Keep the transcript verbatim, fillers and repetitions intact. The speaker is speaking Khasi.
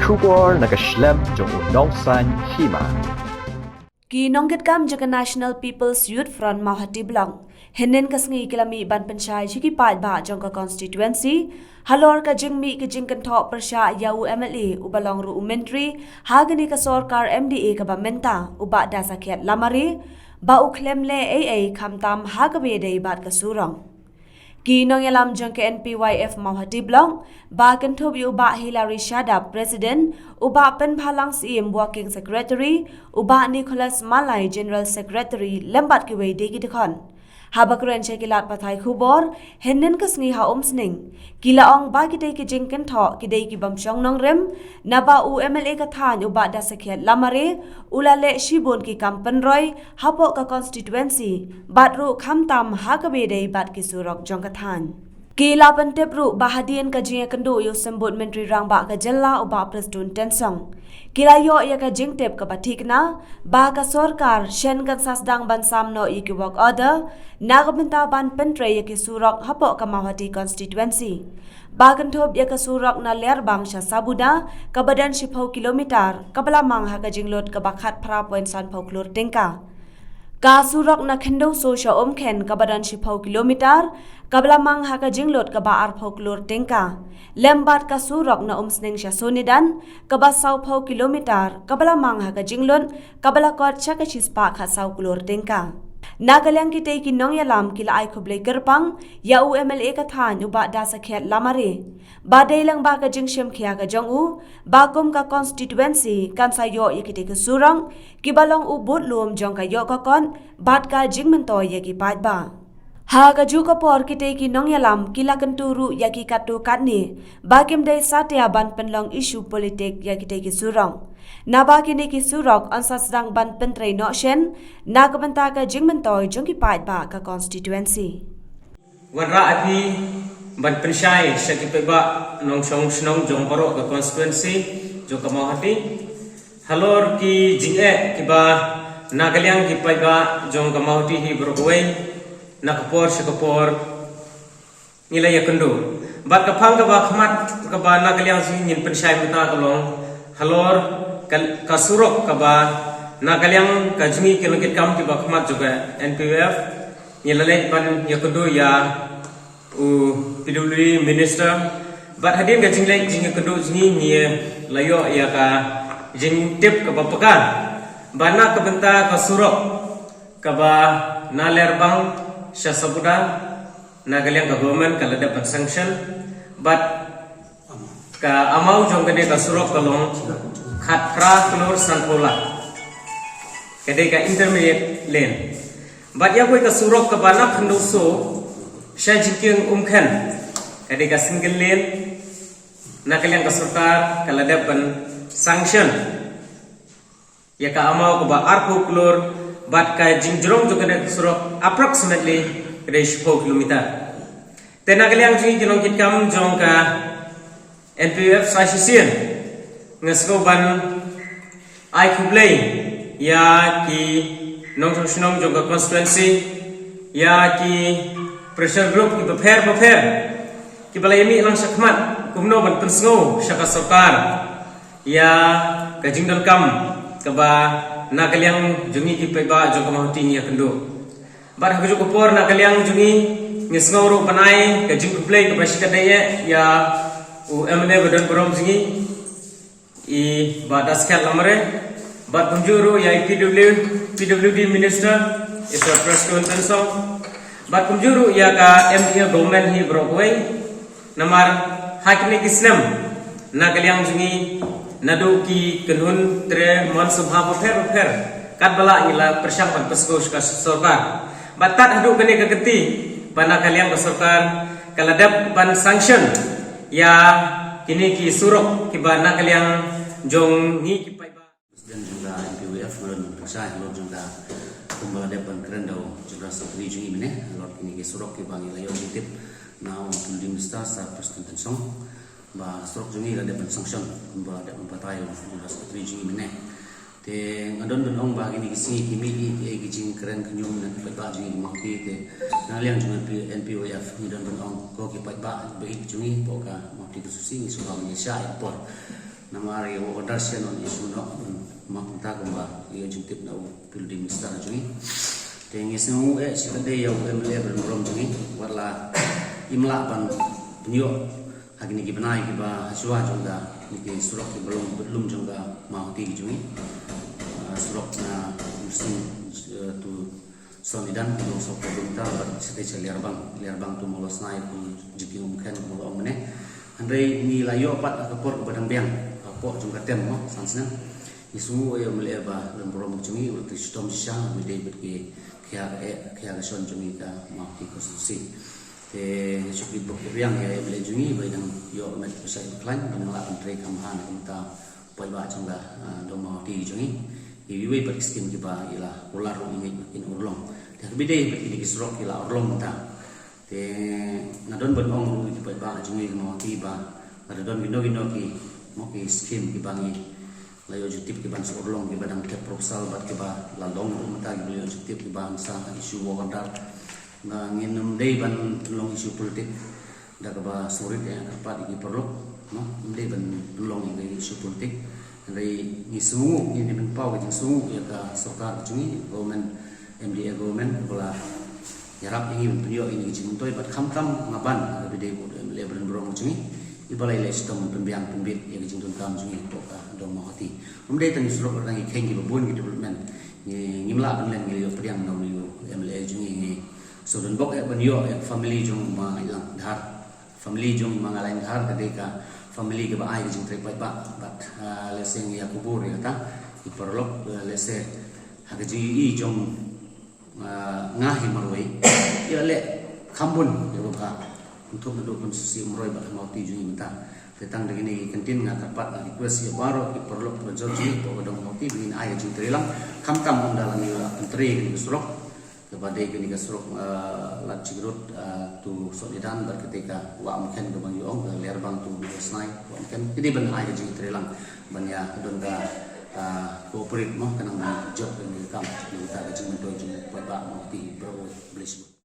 Khubor na ka shlem jong u nongsan hima. Ki nongkitkam jong ka National People's Youth Front Mawhati Block hynnin ka sngi ki la mih ban pynshai sha ki paidbah jong ka constituency halor ka jingmih ka jingkynthoh pyrshah ïa u M L A uba long ruh u myntri ha kane ka sorkar M D A kaba mynta, u Bah Dasakhiat Lamare, ba u khlem leh ei ei khamtam ha kaba ïadei bad ka surok. Ki nongïalam jong ka N P Y F Mawhati Block, ba kynthup ïa u Bah Hilary Shadap, President, u Bah Pynbhalang Syiem, Working Secretary, u Bah Nicholas Malai, General Secretary, lem bad kiwei de ki dkhot. Haba kren sha ki lad pathai khubor hynnin ka sngi ha Umsning, ki la ong ba ki dei ki jingkynthoh ki dei ki bym shong nongrim, naba u M L A ka thaiñ u Bah Dasakhiat Lamare u la leh shibun ki kam pynroi hapoh ka constituency bad ruh khamtam ha kaba ïadei bad ki surok jong ka thaiñ. Ki la pyntip ruh ba hadien ka jingïakynduh ïa u Symbud Myntri Rangbah ka jylla u Bah Prestone Tynsong, ki la ïoh ïa ka jingtip kaba thikna ba ka sorkar shen kan sa sdang ban sam noh ïa ki work order na ka bynta ban pyntrei ïa ki surok hapoh ka Mawhati constituency. Ba kynthup ïa ka surok na Lerbang sha Sabuda kaba don shiphew kilometer kaba la mang ha ka jinglut kaba khatphra point sanphew klur tyngka. Ka surok na Khyndew Soo sha Umkhen kaba don shiphew kilometer kaba la mang ha ka jinglut kaba arphew klur tyngka. Lem bad ka surok na Umsning sha Sonidan kaba sawphew kilometer kaba la mang ha ka jinglut kaba la kot sha ka shispah khatsaw klur tyngka. Na ka liang kitei ki nongïalam ki la ai khublei kyrpang ïa u M L A ka thaiñ u Bah Dasakhiat Lamare, ba dei lang ba ka jingshim khia ka jong u ba kum ka constituency kan sa ïoh ïa kitei ki surok kiba long u budlum jong ka ïoh ka kot bad ka jingmyntoi ïa ki paidbah. Ha kajuh ka por kitei ki nongïalam ki la kyntu ruh ïa ki katto katne ba kim dei satia ban pynlong issue politik ïa kitei ki surok, naba kine ki surok yn sa sdang ban pyntrei noh shen na ka bynta ka jingmyntoi jong ki paidbah ka constituency. Wanrah ïa phi ban pynshai sha ki paidbah nongshong shnong jong baroh ka constituency jong ka Mawhati halor ki jingeh kiba na ka liang ki paidbah jong ka Mawhati hi baroh kawei, na ka por sha ka por ngi la ïakynduh. Bad ka phang kaba khmat kaba na ka liang jong ngi ngin pynshai mynta ka long halor ka, ka surok kaba na ka liang ka jong ngi ki nongkitkam kiba khmat jong ka N P Y F ngi la leit ban ïakynduh ïa u P W D minister. Bad hadien ka jingleit jingïakynduh jong ngi ngi la ïoh ïa ka jingtip kaba paka ba na ka bynta ka surok kaba na Lerbang sha Sabuda, na ka liang ka government ka la dep ban sanction bad ka amount jong kane ka surok ka long khatphra klur sanphew lak. Ka dei ka intermediate lane. Bad ïa kawei ka surok kaba na Khyndew Soo sha jingkieng Umkhen, ka dei ka single lane, na ka liang ka sorkar ka la dep ban sanction ïa ka amount kaba arphew klur bad ka jingjrong jong kane ka surok approximately ka dei shiphew kilometer. Te na ka liang jong ngi ki nongkitkam jong ka N P Y F sa shisien nga sngew ban ai khublei ïa ki nongshong shnong jong ka constituency, ïa ki pressure group kiba pher ba pher kiba la ïamih lang shakhmat kumno ban pynsngew sha ka sorkar ïa ka jingdonkam kaba na ka liang jong ngi ki paidbah jong ka Mawhati ngi ïakynduh. Bad ha kajuh ka por na ka liang jong ngi ngi sngew ruh ban ai ka jingkhublei kaba shikatdei ïa u M L A ba don burom jong ngi, i Bah Dasakhiat Lamare, bad kumjuh ruh ïa i P W, P W D minister, i Sir Prestone Tynsong, bad kumjuh ruh ïa ka M D A government hi baroh kawei. Namar ha kine ki snem na ka liang jong ngi naduh ki kynhun tre mon sngewbha bapher bapher katba lah ngi la pyrshang ban pynsngew sha ka sorkar. Bad tad haduh kane ka kynti ba na ka liang ka sorkar ka la dep ban sanction ïa kine ki surok kiba na ka liang jong ngi ki paidbah. President jong ka N P Y F nga don ban pynshai halor jong ka kumba la dep ban kren da u General Secretary jong ngi mynne halor kine ki surok kiba ngi la ïoh jingtip na u P W D minister Sir Prestone Tynsong ba surok jong ngi la dep ban sanction kumba la dep ban batai u General Secretary jong ngi mynne. Te nga don ban ong ba kine ki sngi ki mih ki, ki jingkren khñium na ki paidbah jong ngi ki Mawhati te na liang jong ka N P Y F ngi don ban ong ko ki paidbah ba ïeit jong ngi hapoh ka Mawhati Constituency ngi sngewbha ban ïashai por. Namar ïa u order shen un issue noh, ma kumta kumba ïa jingtip na u P W D minister jong ngi. Te ngi sngew eh shi katdei ïa u M L A ba donburom jong ngi, wat la im lah ban pynïoh ha kine ki bnai kiba ha shuwa jong kane ki surok kiba long bad lum jong ka Mawhati ki jong ngi. Ah, surok na Mursing, eh, to Sonidan, ka long saw kilometer bad shatei sha Liarbang, Liarbang to Mawlasnai, to Jingkieng Umkhen kumba la ong mynne. Hynrei ngi la ïoh pat ha ka por kaba dang biang, hapoh jong ka term mo, san snem. Ngi sngew ïa u M L A ba donburom jong ngi u la trei shitom shisha, ba dei bad ki khia ka eh, khia ka shon jong ngi ka Mawhati constituency. Te ngi shu kyrpad ïa u M L A jong ngi ba u dang ïoh met ba shait ba khlaiñ, ba un lah ban trei kham bha na ka bynta paidbah jong ka, ah, dong Mawhati jong ngi. Iwei iwei pat ki skim kiba i la kular ruh ngi ngeit ba kin urlong. Te ha kaba ïadei bad kine ki surok ki la urlong mynta. Te nga don ban ong ruh ïa ki paidbah jong ngi ha Mawhati ba lada don kino kino ki, mo, ki skim kiba ngi la ïoh jingtip kiban sa urlong, kiba dang tep proposal bad kiba la long ruh mynta kiba la ïoh jingtip kiban sa issue work order. Nga ngin ym dei ban pynlong issue politik. Da kaba sngewrit ïa nga kyrpad ïa ki paralok, no, ym dei ban pynlong ïa ka issue politik. Hynrei ngi sngewnguh, ngi dei ban paw ka jingsngewnguh ïa ka sorkar ka jong ngi, government, M D A government, ba la ïarap ïa ngi ban pynïoh ïa ngi ka jingmyntoi, bad khamtam nga ban, kaba dei u M L A ba donburom ka jong ngi, iba la ïaleh shitom ban pynbiang pynbit ïa ka jingdonkam jong ngi hapoh ka dong Mawhati. Ym dei tang ïa surok, tang ïa ki kheiñ kiba bun ki development. Ngi, ngim lah ban len, ngi la ïoh pdiang na u M L A jong ngi, ngi sngewdon bok eh ban ïoh ïa ka family jong u Ma Ngalaiñ Dhar. Family jong u Ma Ngalaiñ Dhar ka dei ka family kaba ai ka jingtrei paidbah. Bad, ah, lehse ngi ïa kubur ïa kata ki paralok, ah, lehse ha ka jingïohi jong, ah, nga hi marwei, ïa leh kham bun ïa kaba bha. Kynthup naduh Pynsngewsih, Umroi bad ha Mawhati jong ngi mynta. Te tang da kine ki kyntien nga kyrpad, nga request ïa baroh ki paralok parajor jong ngi hapoh ka dong Mawhati ba ngin ai ka jingtrei lang. Khamtam ynda la ngi la pyntrei kane ka surok, kaba dei kane ka surok, ah, Ladjingrut, ah, to Sonidan, bad kata ka Wah Umkhen kaba ngi ong, ka Liarbang to Mawlasnai, Wah Umkhen. Ki dei ban ai ka jingtrei lang ban ïa don ka, ah, cooperate mo, ka nang ban jop kane ka kam. Nangta ka jingmyntoi jong u paidbah Mawhati baroh. Khublei shibun.